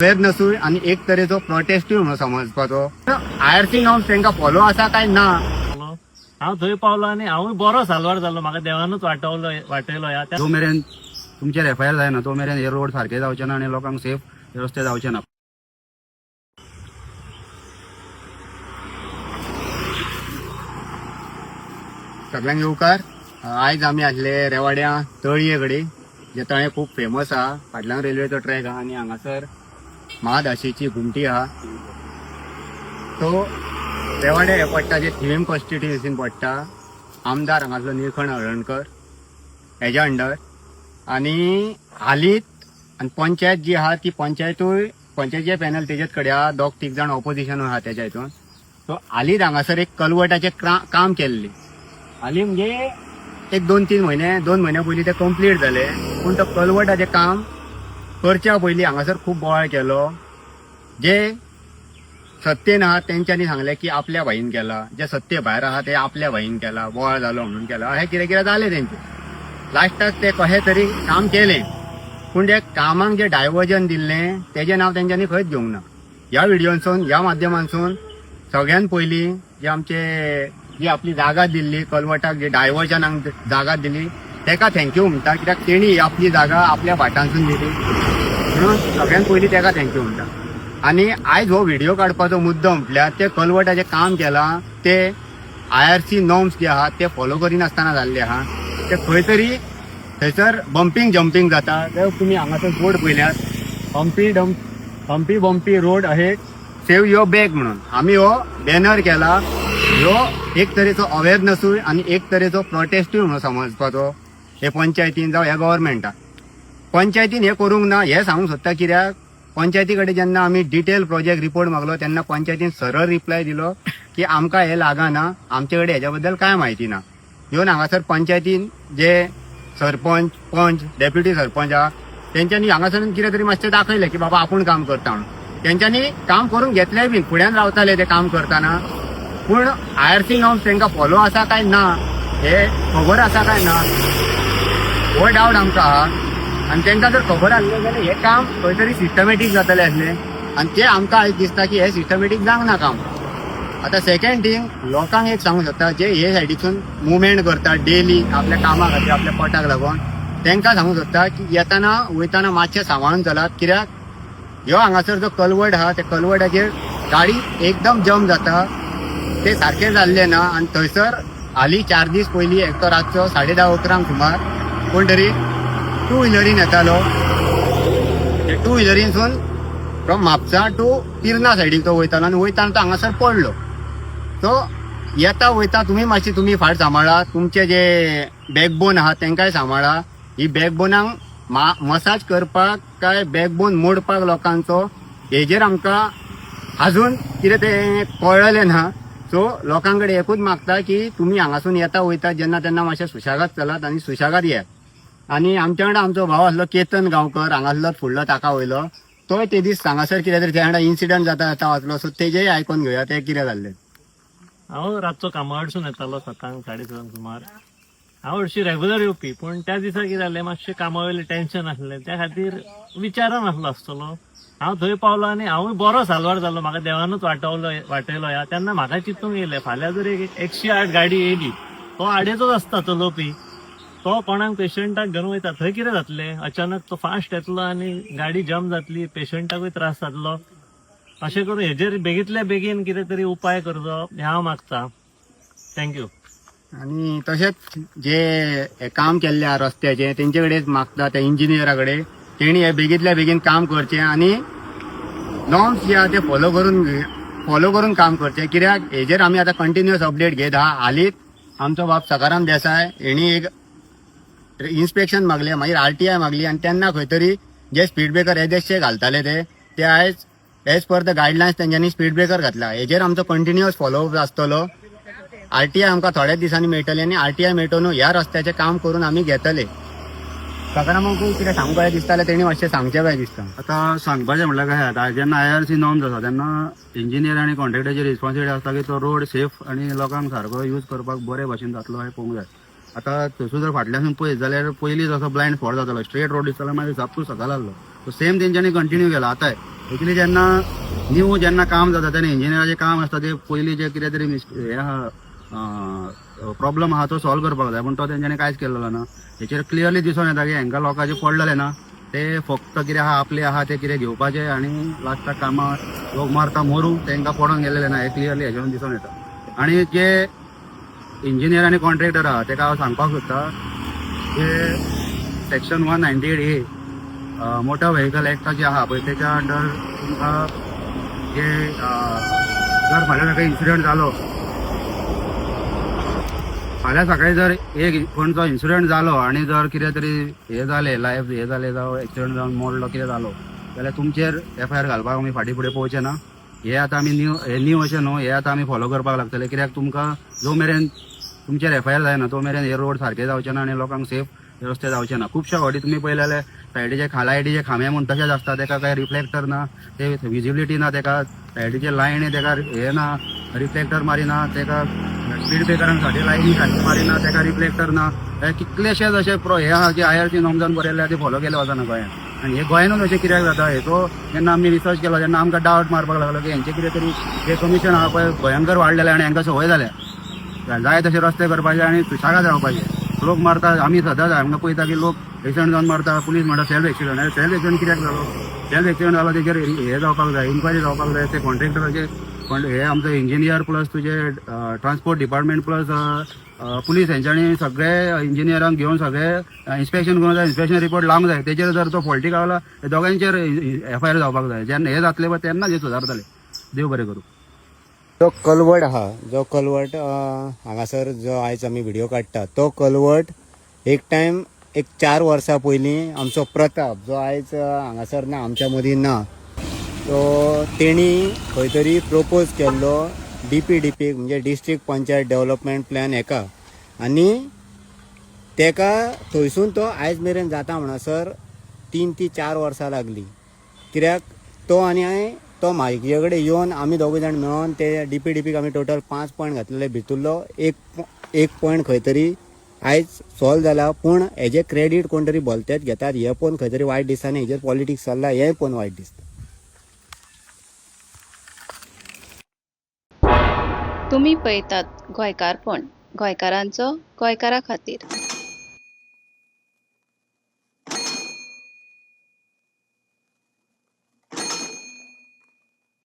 अवेरनसूय आनी एक तरेचो प्रोटेस्टूय म्हणून समजपाचो. आयआरसी नॉर्म्स तांकां फॉलो आसा काय ना? हांव थंय पावलो आनी हांवूय बरो साल्वार जालो. म्हाका देवानूच वाटवलो, वाटयलो ह्या जो मेरेन तुमचेर एफआयआर जायना तो मेरेन हे रोड सारके जावचे ना आनी लोकांक सेफ रस्ते जावचे ना. सगळ्यांक येवकार. आयज आमी आसले रेवाड्या तळये कडेन, जे तळें खूब फेमस आहा. फाटल्यान रेल्वेचो ट्रॅक आहा आनी हांगासर महादाशीची घुमटी आहा. सो रेवाड्या हे पडटा जे थिवीम कॉन्स्टिट्युएन्सीन पडटा. आमदार हांगासलो निळखण हळर्णकर हेज्या अंडर. आनी हालींच आनी पंचायत जी आहा ती पंचायतूय पंचायतीचे पॅनल तेजेच कडेन आहा. दोग तीग जाण ऑपोजिशन आहा तेज्या हितून. सो हालींच हांगासर एक कलवटाचें काम केल्लें. हालीं म्हणजे एक 2-3 म्हयने, 2 म्हयन्या पयलीं तें कंप्लीट जालें. पूण तो कलवटाचें काम करच्या पयलीं हांगासर खूब बोवाळ केलो. जे सत्तेन आहा तेंच्यांनी सांगलें की आपल्या भाईन केला, जे सत्ते भायर आहा ते आपल्या भाईन केला, बोवाळ जालो म्हणून केला, अशें कितें कितें जालें तेंचें. लास्टाक ते कशें तरी काम केलें, पूण ते कामाक जे डायवर्जन दिल्लें तेजें नांव तेंच्यांनी खंयच घेवंक ना. ह्या व्हिडियोनसून, ह्या माध्यमांसून सगळ्यान पयलीं जे आमचे जी आपली जागा दिल्ली कलवटाक, जे डायवर्जनाक जागा दिली तेका thank you म्हणटा, कित्याक तेणी आपली जागा आपल्या भाटांसून दिली म्हणून सगळ्यान पयलीं तेका thank you म्हणटा. आनी आयज हो व्हिडिओ काडपाचो मुद्दो म्हटल्यार ते कलवटाचें काम केलां ते आयआरसी नॉर्म्स जे आहा ते फॉलो करिनासतना जाल्ले आहा. ते खंय तरी थंयसर बंपींग जंपींग जाता. ते तुमी हांगासर board पळयल्यात, humpy bumpy road ahead, save your back म्हणून आमी हो बॅनर केला. ह्यो एक तरेचो अवेरनसूय आनी एक तरेचो प्रोटेस्टूय म्हणून समजपाचो हे पंचायतीन जावं ह्या गव्हर्मेंटान. पंचायतीन हें करूंक ना हें सांगूंक सोदता, कित्याक पंचायती कडेन जेन्ना आमी डिटेल प्रोजेक्ट रिपोर्ट मागलो तेन्ना पंचायतीन सरळ रिप्लाय दिलो की आमकां हें लागना, आमचे कडेन हेज्या बद्दल कांय म्हायती ना. येवन हांगासर पंचायतीन जे सरपंच, पंच, डेप्युटी सरपंच आहा तेंच्यांनी हांगासर कितें तरी मातशें दाखयलें की बाबा आपूण काम करता म्हणून. तेंच्यांनी काम करून घेतलें बीन, फुड्यान रावताले ते काम करतना, पूण आयआरसी नॉर्म्स तांकां फॉलो आसा काय ना हे खबर आसा काय ना हो डावट आमकां आहा. आनी तांकां जर खबर आसलें जाल्यार हें काम खंय तरी सिस्टमॅटीक जातलें आसलें. आनी तें आमकां आयज दिसता की हें सिस्टमॅटीक जावंक ना काम. आतां सेकंड थींग, लोकांक एक सांगूंक सोदता, जे हे सायडीसून मुवमेंट करता डेली आपल्या कामा खातीर, आपल्या पोटाक लागून, तांकां सांगूंक सोदता की येताना वयताना मातशें सांबाळून चलात, कित्याक ह्यो हांगासर जो कलवट आहा त्या कलवटाचेर गाडी एकदम जम जाता, ते सारकें जाल्लें ना. आनी थंयसर हालीं 4 दीस पयलीं एकटो रातचो 10:30-11 सुमार कोण तरी टू व्हिलरीन येतालो. टू व्हिलरीनसून फ्रॉम म्हापसा टू पिर्ना सायडीक तो वयतालो आनी वयताना तो हांगासर पडलो. सो येता वयता तुमी मातशी तुमी फाट सांबाळा, तुमचे जे बॅकबोन आहा तेंकांय सांबाळा. ही बॅकबोनाक मसाज करपाक काय बॅकबोन मोडपाक लोकांचो हेजेर आमकां अजून कितें तें कळ्ळें ना. सो लोकां कडेन एकूच मागता की तुमी हांगासून येता वयता जेन्ना तेन्ना मातशें सुशेगाद चलात आनी सुशेगाद येयात. आनी आमच्या वांगडा आमचो भाव आसलो केतन गांवकर, हांगासलो फुडलो ताका वयलो, तोय ते दीस हांगासर कितें तरी तेच्या वांगडा इन्सिडंट जाता जाता वाचलो. सो तेजेय आयकोन घेवया तें कितें जाल्लें. हांव रातचो कामाकडसून येतालो 7:00 7:30 सुमार. हांव हरशीं रेगुलर येवपी, पूण त्या दिसा कितें जालें, मातशें कामा वयलें टेन्शन आसलें, त्या खातीर विचारान आसलो आसतलो. हांव थंय पावलो आनी हांवूय बरो साल्वार जालो. म्हाका देवानूच वाटवलो, वाटयलो ह्या. तेन्ना म्हाका चिंतूंक येयलें, फाल्यां जर एक 108 गाडी येयली, तो आडेचोच आसता चलोवपी, तो कोणाक पेशंटाक घेवन वयता, थंय कितें जातलें? अचानक तो फास्ट येतलो आनी गाडी जम जातली, पेशंटाकूय त्रास जातलो. अशें करून हेजेर बेगींतल्या बेगीन कितें तरी उपाय करचो हें हांव मागता. Thank you. आनी तशेंच जे काम केल्लें आहा रस्त्याचें तेंचे कडेन मागता, त्या इंजिनियरा कडेन, तेणी हे बेगींतल्या बेगीन काम करचें आनी नॉर्म्स जे आहा ते फॉलो करून काम करचें, कित्याक हेजेर आमी आतां कंटिन्युअस अपडेट घेत आहा. हालींच आमचो बाब सकाराम देसाय हेणी एक इन्स्पेक्शन मागलें, मागीर आरटीआय मागली आनी तेन्ना खंय तरी जे स्पीड ब्रेकर येदेशे घालताले ते आयज एज पर the guidelines तेंच्यांनी स्पीड ब्रेकर घातला. हेजेर आमचो कंटिन्युअस फॉलोअप आसतलो. आरटीआय आमकां थोड्याच दिसांनी मेळटली आनी आरटीआय मेळटलो ह्या रस्त्याचें काम करून आमी घेतले. सकारामाकूय कितें सांगूंक जाय दिसता जाल्यार तेणी मातशें सांगचें काय दिसता. आतां सांगपाचें म्हणल्यार कशें, आतां जेन्ना आयआरसी नॉर्म्स आसा तेन्ना इंजिनियर आनी कॉन्ट्रॅक्टराची रिस्पॉन्सिबिलिटी आसता की तो रोड सेफ आनी लोकांक सारको यूज करपाक बरे भाशेन जातलो हें पळोवंक जाय. आतां थंयसर जर फाटल्यान पळयत जाल्यार पयलीं जसो ब्लायंड स्पॉट जातालो, स्ट्रेट रोड दिसतालो, मागीर साप्प सकयल आसलो, सो सेम तेंच्यांनी कंटिन्यू केला. आतांय एक्चुली जेन्ना न्यू जेन्ना काम जाता तेन्ना इंजिनियराचें काम आसता ते पयलीं जे कितें तरी हे आहा प्रॉब्लम आहा तो सॉल्व करपाक जाय, पूण तो तेंच्यांनी कांयच केल्लो ना. हेचेर क्लियरली दिसून येता की हांकां लोकांचें पडलेलें ना, ते फक्त कितें आहा आपलें आहा तें कितें घेवपाचें आनी लास्टाक कामां लोक मारता मरूं तेंकां पडोन गेलेलें ना, हें क्लियरली हेजेर दिसून येता. आनी जे इंजिनियर आनी कॉन्ट्रॅक्टर आहा तेका हांव सांगपाक सोदता जे section 198A motor vehicle एक्टाचे आहा पळय तेच्या अंडर तुमकां जे जर फाल्यां सकाळी इन्सिडंट जालो, फाल्यां सकाळी जर एक खंयचो इन्सिडंट जालो आनी जर कितें तरी हें जालें, लायफ हें जालें, जावं एक्सिडंट जावन मोडलो कितें जालो जाल्यार तुमचेर एफआयआर घालपाक आमी फाटीं फुडें पळोवचे ना. हे आतां आमी न्यू हे न्यू अशें न्हू, हे आतां आमी फॉलो करपाक लागतले, कित्याक तुमकां जो मेरेन तुमचेर एफआयआर जायना तो मेरेन हे रोड सारके जावचे ना आनी लोकांक सेफ रस्ते जावचे ना. खुबशा फावटी तुमी पळयले जाल्यार सायडीचे लायटीचे खांबे म्हूण तशेंच आसता, तेका कांय रिफ्लेक्टर ना, ते विजिबिलिटी ना, तेका सायडीचे लायनी तेका हे ना, रिफ्लेक्टर मारिना, तेका स्पीड ब्रेकरांक साठी लायनी सारकी मारिना, तेका रिफ्लेक्टर ना. हे कितलेशेच अशे हे आहा की I R C नॉर्म्सान बरयल्ले आहा ते फॉलो केले वचना गोंयांत. आनी हे गोंयानूच अशें कित्याक जाता हेचो जेन्ना आमी रिसर्च केलो तेन्ना आमकां डावट मारपाक लागलो की हेंचे कितें तरी जे कमिशन आहा पळय भयंकर वाडलेलें आनी हांकां संवय जाल्या जाय तशे रस्ते करपाचे आनी सुशेगाद रावपाचे. लोक मारता, आमी सदांच हांगा पळयता की लोक एक्सिडंट जावन मारता, पुलीस म्हणटा सेल्फ एक्सिडंट. सेल्फ एक्सिडंट कित्याक जालो? सेल्फ एक्सिडंट जालो तेजेर हे जावपाक जाय, इन्क्वायरी जावपाक जाय. ते कॉन्ट्रॅक्टराचे हे आमचो इंजिनियर प्लस तुजे ट्रान्सपोर्ट डिपार्टमेंट प्लस पुलीस हेंच्यांनी सगळे इंजिनियरांक घेवन सगळे इन्स्पेक्शन करूंक जाय, इन्स्पेक्शन रिपोर्ट लावंक जाय. तेजेर जर तो फॉल्टी गावला दोगांचेर एफआयआर जावपाक जाय. जेन्ना हे जातले पळय तेन्ना हे सुदारतले. देव बरें करूं. जो कलवट आहा, जो कलवट हांगासर जो आयज आमी व्हिडिओ काडटा तो कलवट एक टायम एक 4 वर्सां पयलीं आमचो प्रताप जो आयज हांगासर ना, आमच्या मदीं ना, तो तेणी खंय तरी प्रपोज केल्लो डीपीडीपी म्हणजे डिस्ट्रिक्ट पंचायत डेव्हलपमेंट प्लॅन हेका, आनी तेका थंयसून तो आयज मेरेन जाता म्हणसर 3 ती 4 वर्सां लागली. कित्याक तो आनी हांवें तो म्हाजे कडेन येवन आमी दोगूय जाण मेळोन ते डीपीडीपीक आमी टोटल 5 पॉयंट घातलेले, भितुल्लो एक पॉयंट खंय तरी आयज सॉल्व जाला. पूण हेजे क्रेडीट कोण तरी भलतेच घेतात हें पळोवन खंय तरी वायट दिसता आनी हेजेर पॉलिटिक्स चल्ला हेंय पळोवन वायट दिसता. तुमी पळयतात गोंयकारपण, गोंयकारांचो गोंयकारा खातीर.